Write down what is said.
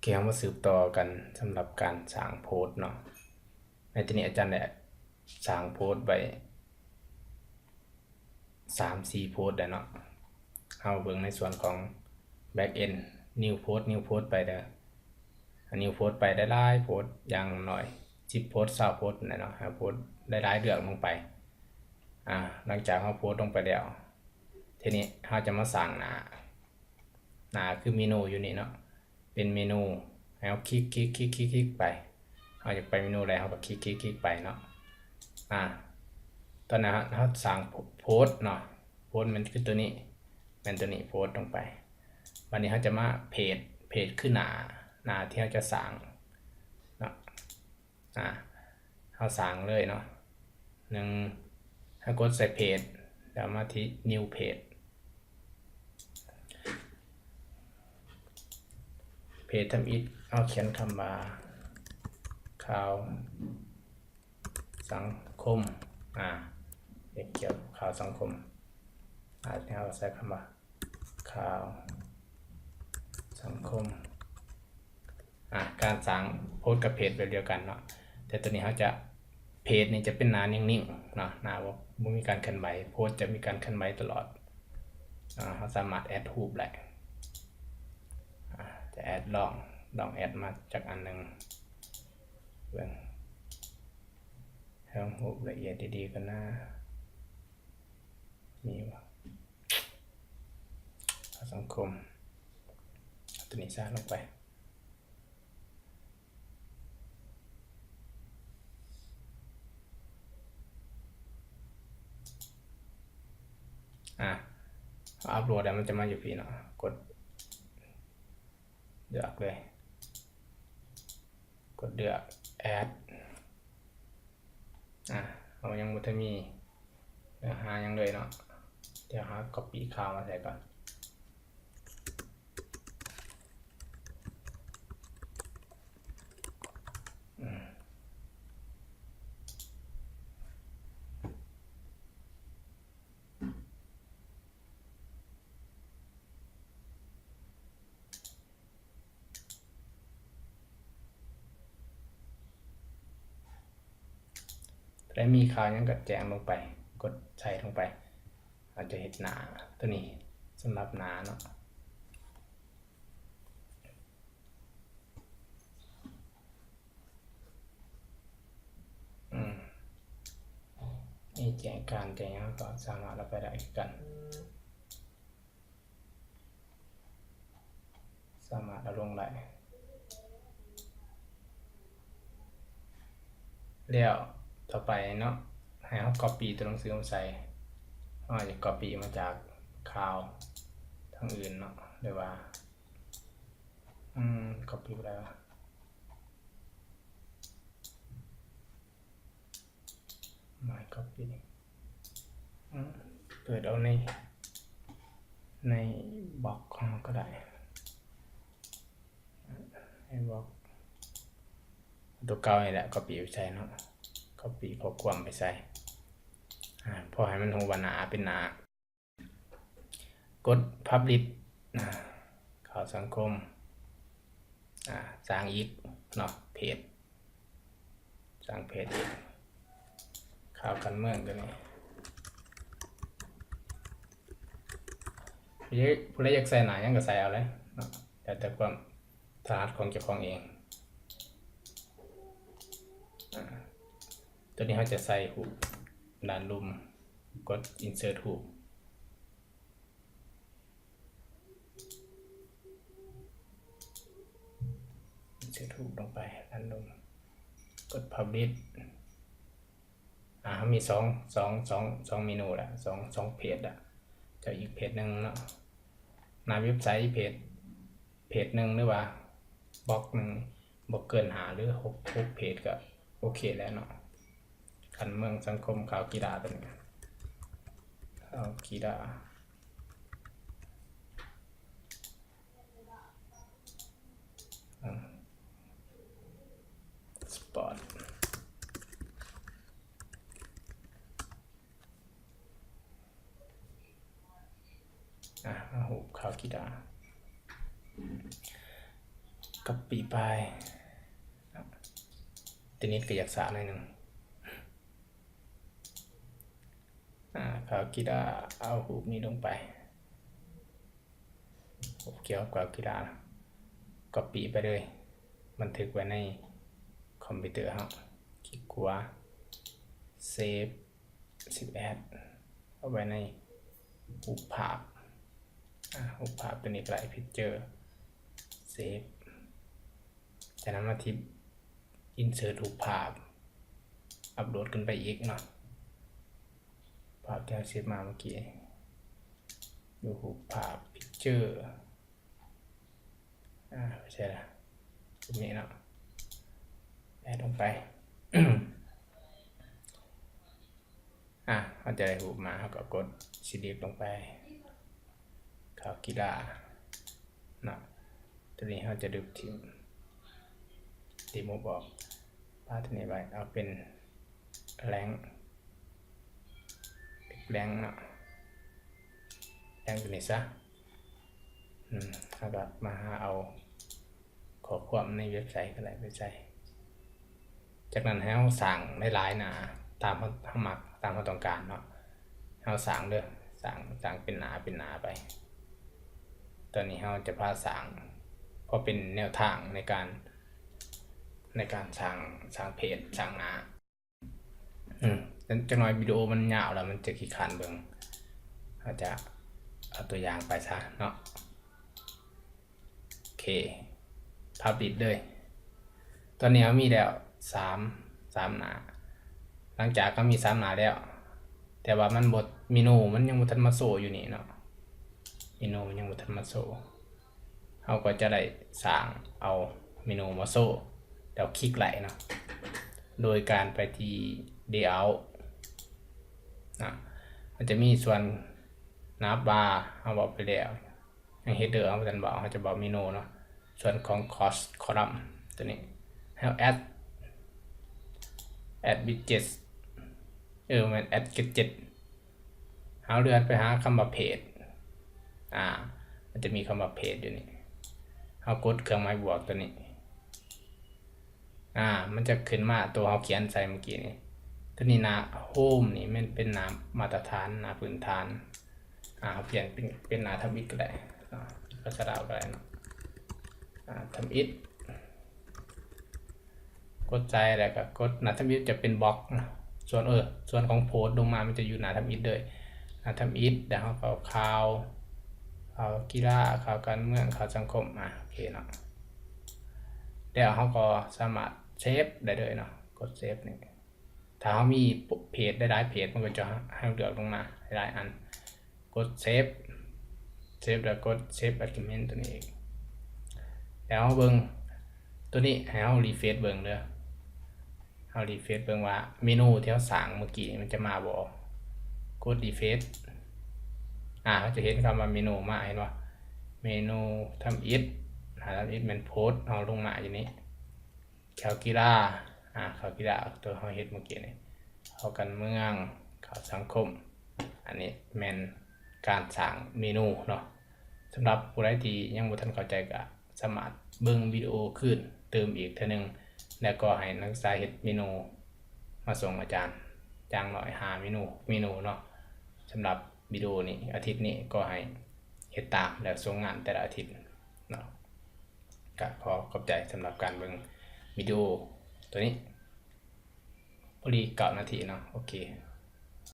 ດຽວເຮົາມາສືບຕໍ່ກັນສຳລັບການສ້າງໂພສເນາະ. ໃນທີ່ນີ້ອາຈານໄດ້ສ້າງໂພສໄວ້ສາມສີ່ໂພສແລ້ວເນາະ. ເຮົາເບິ່ງໃນສ່ວນຂອງ back end new post new post ໄປເດີ. new post ໄປໄດ້ຫຼາຍໂພສ ຢ່າງໜ້ອຍສິບໂພສ ຊາວໂພສແຫຼະເນາະ. ເຮົາໂພສໄດ້ຫຼາຍເລື່ອງລົງໄປ. ອາ ຫຼັງຈາກເຮົາໂພສລົງໄປແລ້ວ ທີນີ້ເຮົາຈະມາສ້າງໜ້າ ໜ້າຄືເມນູຢູ່ນີ້ເນາະ ເປັນເມນູ ໃຫ້ເຮົາຄລິກ ຄລິກ ຄລິກ ຄລິກ ຄລິກໄປ. ເຮົາຢາກໄປເມນູໃດ ເຮົາກໍຄລິກ ຄລິກ ຄລິກໄປເນາະ. ອາ ຕອນນັ້ນເຮົາ ເຮົາສ້າງໂພສເນາະ ໂພສແມ່ນຄືຕົວນີ້ ແມ່ນຕົວນີ້ ໂພສລົງໄປ. ບັດນີ້ເຮົາຈະມາເພຈ ເພຈຄືໜ້າ ໜ້າທີ່ເຮົາຈະສ້າງເນາະ. ອາ ເຮົາສ້າງເລີຍເນາະ. ໜຶ່ງ ເຮົາກົດໃສ່ເພຈ ແລ້ວມາທີ່ new page. ເພຈທຳອິດ ເຮົາຂຽນຄຳວ່າ ຂ່າວສັງຄົມ. ອາ ເຮັດກ່ຽວກັບຂ່າວສັງຄົມ. ອາ ເຮົາໃສ່ຄຳວ່າ ຂ່າວສັງຄົມ. ອາ ການສ້າງໂພສກັບເພຈແບບດຽວກັນເນາະ ແຕ່ຕົວນີ້ເຮົາຈະ ເພຈນີ້ຈະເປັນໜ້ານິ່ງໆເນາະ ໜ້າບໍ່ ບໍ່ມີການເຄື່ອນໄຫວ. ໂພສຈະມີການເຄື່ອນໄຫວຕະຫຼອດ. ອາ ເຮົາສາມາດແອັດຮູບໄດ້. ອາ ຈະແອັດ ລອງ ລອງແອັດມາຈັກອັນໜຶ່ງເບິ່ງ. ເບິ່ງຮູບລະອຽດດີໆກ່ອນນະ ມີບໍ່? ສັງຄົມ ເອົາຕົວນີ້ໃສ່ລົງໄປ. ອາ ເຮົາອັບໂຫຼດແລ້ວ ມັນຈະມາຢູ່ພີ້ເນາະ. ກົດເລືອກເລີຍ ກົດເລືອກ add. ອາ ເຮົາຍັງບໍ່ທັນມີເນື້ອຫາຫຍັງເລີຍເນາະ. ດຽວເຮົາກັອບປີ້ຂ່າວມາໃສ່ກ່ອນ. ອືມ ໃຜມີຂ່າວຫຍັງກໍແຈ້ງລົງໄປ ກົດໃສ່ລົງໄປ. ເຮົາຈະເຮັດໜ້າຕົວນີ້ສຳລັບໜ້າເນາະ. ອືມ ມີແຈ້ງການແຈ້ງຫຍັງ ເຮົາກໍສາມາດເອົາໄປໄດ້ຄືກັນ. ສາມາດເອົາລົງໄດ້ ແລ້ວຕໍ່ໄປເນາະ ໃຫ້ເຮົາກັອບປີ້ຕົວໜັງສືມາໃສ່. ເຮົາອາດຈະກັອບປີ້ມາຈາກຂ່າວທາງອື່ນເນາະ ຫຼືວ່າ ອືມ ກັອບປີ້ບໍ່ໄດ້ຫວາ? My Copy ອືມ ເປີດເອົາໃນ ໃນບລັອກຂອງເຮົາກໍໄດ້ ໃນບລັອກຕົວເກົ່ານີ້ແຫຼະ ກັອບປີ້ໄປໃສ່ເນາະ ກັອບປີ້ຂໍ້ຄວາມໄປໃສ່ ອາ ພໍໃຫ້ມັນຮູ້ວ່າໜ້າເປັນໜ້າ. ກົດ Publish ອາ ຂ່າວສັງຄົມ ອາ ສ້າງອີກເນາະ ເພຈ ສ້າງເພຈອີກ ຂ່າວການເມືອງຕົວນີ້ ຜູ້ໃດ ຜູ້ໃດຢາກໃສ່ໜ້າຫຍັງກໍໃສ່ເອົາເລີຍເນາະ ແລ້ວແຕ່ຄວາມຖະໜັດຂອງເຈົ້າຂອງເອງ ອາ ຕົວນີ້ເຮົາຈະໃສ່ຮູບດ້ານລຸ່ມ ກົດ Insert ຮູບ Insert ຮູບລົງໄປ ອັນໜຶ່ງ ກົດ Publish ອາ ເຮົາມີສອງ ສອງ ສອງ ສອງເມນູລະ ສອງ ສອງເພຈລະ ຈະອີກເພຈໜຶ່ງເນາະ ໜ້າເວັບໄຊເພຈ ເພຈໜຶ່ງ ຫຼືວ່າບລັອກໜຶ່ງ ບໍ່ເກີນຫ້າ ຫຼື ຫົກ ຫົກເພຈກໍໂອເຄແລ້ວເນາະ. ການເມືອງ ສັງຄົມ ຂ່າວ ກິລາ ຕົວນີ້ ຂ່າວກິລາ ອາ ສະປອດ ອາ ຮູບຂ່າວກິລາ ອ ກັອບປີ້ໄປ. ເທນນິດກໍຢາກສາໜ້ອຍໜຶ່ງ. ອາ ຄາວກິລາ ເອົາຮູບນີ້ລົງໄປ. ຮູບກ່ຽວກັບຄາວກິລາ ກັອບປີ້ໄປເລີຍ, ບັນທຶກໄວ້ໃນຄອມພິວເຕີເຮົາ. ຄລິກຂວາ ເຊບ ເຊບແອັສ ເອົາໄວ້ໃນຮູບພາບ. ອາ ຮູບພາບຕົວນີ້ກໍໄດ້ ພິກເຈີ ເຊບ. ຈາກນັ້ນມາທີ່ອິນເສີດຮູບພາບ ອັບໂຫຼດຂຶ້ນໄປອີກເນາະ. ພາບທີ່ເຮົາເຊບມາເມື່ອກີ້ ຢູ່ຮູບພາບ ພິກເຈີ ອາ ໃສ່ລະ ຮູບນີ້ເນາະ ແອດລົງໄປ. ອາ ເຮົາຈະໄດ້ຮູບມາ ເຮົາກໍກົດຊີລິບລົງໄປ ຄາວກິລາເນາະ. ຕົວນີ້ເຮົາຈະດຶບຖິ້ມ ຣີມູບອອກ ປະຕົວນີ້ໄວ້ ເອົາເປັນແລັງ ແລັງເນາະ ແລັງຕົວນີ້ຊະ. ອືມ ເຮົາກໍມາຫາເອົາ ຂໍ້ຄວາມໃນເວັບໄຊກໍໄດ້ໄປໃສ່. ຈາກນັ້ນໃຫ້ເຮົາສ້າງຫຼາຍໆໜ້າ ຕາມເຮົາ ເຮົາມັກ ຕາມເຮົາຕ້ອງການເນາະ. ເຮົາສ້າງເດີ ສ້າງ ສ້າງເປັນໜ້າ ເປັນໜ້າໄປ. ຕອນນີ້ເຮົາຈະພາສ້າງ ເພາະເປັນແນວທາງໃນການ ໃນການສ້າງ ສ້າງເພຈ ສ້າງໜ້າ. ອືມ ຈັກໜ້ອຍວິດີໂອມັນຍາວແລ້ວ ມັນຈະຂີ້ຄ້ານເບິ່ງ. ເຮົາຈະເອົາຕົວຢ່າງໄປຊະເນາະ. ໂອເຄ ພັບລິດເລີຍ. ຕອນນີ້ເຮົາມີແລ້ວສາມ ສາມໜ້າ. ຫຼັງຈາກເຮົາມີສາມໜ້າແລ້ວ ແຕ່ວ່າມັນບໍ່ ເມນູມັນຍັງບໍ່ທັນມາໂຊຢູ່ນີ້ເນາະ, ເມນູມັນຍັງບໍ່ທັນມາໂຊ. ເຮົາກໍຈະໄດ້ສ້າງເອົາເມນູມາໂຊ ແລ້ວຄລິກໄລ່ເນາະ ໂດຍການໄປທີ່ Layout ນະ. ມັນຈະມີສ່ວນໜ້າບາ ເຮົາເວົ້າໄປແລ້ວ, ຍັງ Header ເຮົາບໍ່ທັນເວົ້າ, ເຮົາຈະເວົ້າເມນູເນາະ. ສ່ວນຂອງ Cross Column ຕົວນີ້ ໃຫ້ເຮົາ Add Add Widget ເອີ ແມ່ນ Add Gadget. ເຮົາເລື່ອນໄປຫາຄຳວ່າ Page ອາ ມັນຈະມີຄຳວ່າ Page ຢູ່ນີ້, ເຮົາກົດເຄື່ອງໝາຍບວກຕົວນີ້ ອາ ມັນຈະຂຶ້ນມາຕົວເຮົາຂຽນໃສ່ເມື່ອກີ້ນີ້. ຕົວນີ້ໜ້າ Home ນີ້ແມ່ນເປັນໜ້າມາດຕະຖານ, ໜ້າພື້ນຖານ. ອາ ເຮົາປ່ຽນເປັນ ເປັນໜ້າທຳອິດກໍໄດ້ເນາະ, ພາສາລາວກໍໄດ້ເນາະ, ອາ ທຳອິດ. ກົດໃສ່ແລ້ວກໍກົດ ໜ້າທຳອິດຈະເປັນບລັອກນະ, ສ່ວນ ເອີ ສ່ວນຂອງໂພສລົງມາມັນຈະຢູ່ໜ້າທຳອິດເລີຍ, ໜ້າທຳອິດ. ແລ້ວເຮົາກໍເອົາຂ່າວ ຂ່າວກິລາ ຂ່າວການເມືອງ ຂ່າວສັງຄົມ ອາ ໂອເຄເນາະ. ແລ້ວເຮົາກໍສາມາດເຊບໄດ້ເລີຍເນາະ, ກົດເຊບນີ້. ຖ້າເຮົາມີເພຈຫຼາຍໆເພຈ ມັນກໍຈະໃຫ້ເຮົາເລືອກລົງມາຫຼາຍໆອັນ. ກົດເຊບ ເຊບແລ້ວກົດ Save Achievement ຕົວນີ້ອີກ. ແລ້ວເຮົາເບິ່ງຕົວນີ້ ໃຫ້ເຮົາ refresh ເບິ່ງເດີ, ເຮົາ refresh ເບິ່ງວ່າເມນູທີ່ເຮົາສ້າງເມື່ອກີ້ນີ້ມັນຈະມາບໍ່. ກົດ refresh ອາ ເຮົາຈະເຫັນຄຳວ່າເມນູມາ, ເຫັນບໍ່? ເມນູທຳອິດ ອາ ທຳອິດແມ່ນໂພສເຮົາລົງມາຢູ່ນີ້. ຂ່າວກິລາ ອາ ຂ່າວກິລາ ຕົວເຮົາເຮັດເມື່ອກີ້ນີ້, ຂ່າວການເມືອງ ຂ່າວສັງຄົມ. ອັນນີ້ແມ່ນການສ້າງເມນູເນາະ. ສຳລັບຜູ້ໃດທີ່ຍັງບໍ່ທັນເຂົ້າໃຈ ກໍສາມາດເບິ່ງວິດີໂອຄືນຕື່ມອີກເທື່ອໜຶ່ງ, ແລ້ວກໍໃຫ້ນັກສຶກສາເຮັດເມນູມາສົ່ງອາຈານ ຢ່າງໜ້ອຍຫ້າເມນູ ເມນູເນາະ. ສຳລັບວິດີໂອນີ້ ອາທິດນີ້ກໍໃຫ້ເຮັດຕາມ ແລ້ວສົ່ງງານແຕ່ລະອາທິດເນາະ. ກະຂໍຂອບໃຈສຳລັບການເບິ່ງວິດີໂອຕົວນີ້. ພໍດີເກົ້ານາທີເນາະ. ໂອເຄ